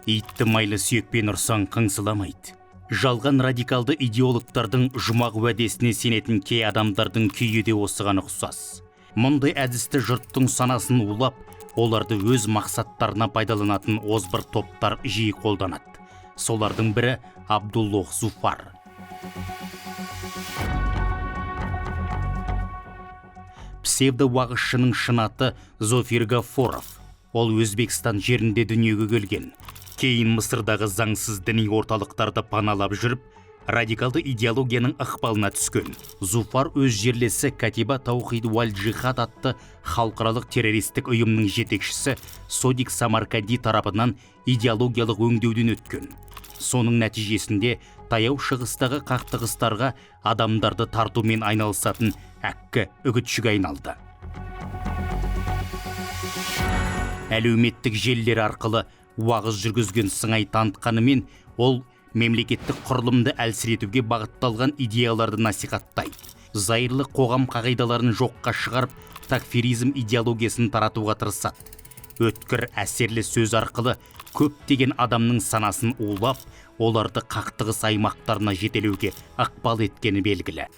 Итті майлы сүйекпен ұрсаң, қыңсыламайды. Жалған радикалды идеологтардың жұмақ уәдесіне сенетін кей адамдардың күйі де осыған ұқсас. Мұндай әдісті жұрттың санасын улап, оларды өз мақсаттарына пайдаланатын озбыр топтар жиі қолданады. Солардың бірі — Абдуллох Зуфар. Псевдо уағызшының шын аты Зофир Гафоров. Ол Өзбекстан жерінде дүниеге келген. Кейін Мысырдағы заңсыз діни орталықтарды паналап жүріп, радикалды идеологияның ықпалына түскен. Зуфар өз жерлесі Катиба Таухид уаль Джихад атты халықаралық террористік ұйымның жетекшісі Содик Самарканди тарапынан идеологиялық өңдеуден өткен. Соның нәтижесінде Таяу Шығыстағы қақтығыстарға адамдарды тартумен айналысатын әккі үгітшіге айналды. Әлеуметтік желілер арқылы уағыз жүргізген сыңай танытқанымен, ол мемлекеттік құрылымды әлсіретуге бағытталған идеяларды насихаттайды. Зайырлы қоғам қағидаларын жоққа шығарып, такфиризм идеологиясын таратуға тырысады. Өткір әсерлі сөз арқылы көптеген адамның санасын улап, оларды қақтығыс аймақтарына жетелеуге ықпал еткені белгілі.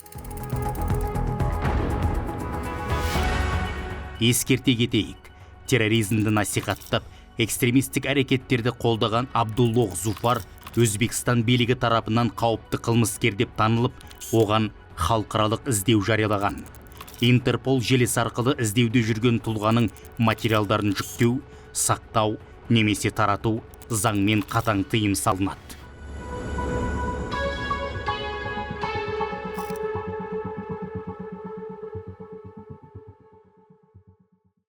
Ескерте кетейік, терроризмді насихаттап, экстремистік әрекеттерді қолдаған Абдуллох Зуфар Өзбекстан билігі тарапынан қауіпті қылмыскер деп танылып, оған халықаралық іздеу жариялаған. Интерпол желісі арқылы іздеуде жүрген тұлғаның материалдарын жүктеу, сақтау немесе тарату заңмен қатаң тыйым салынады.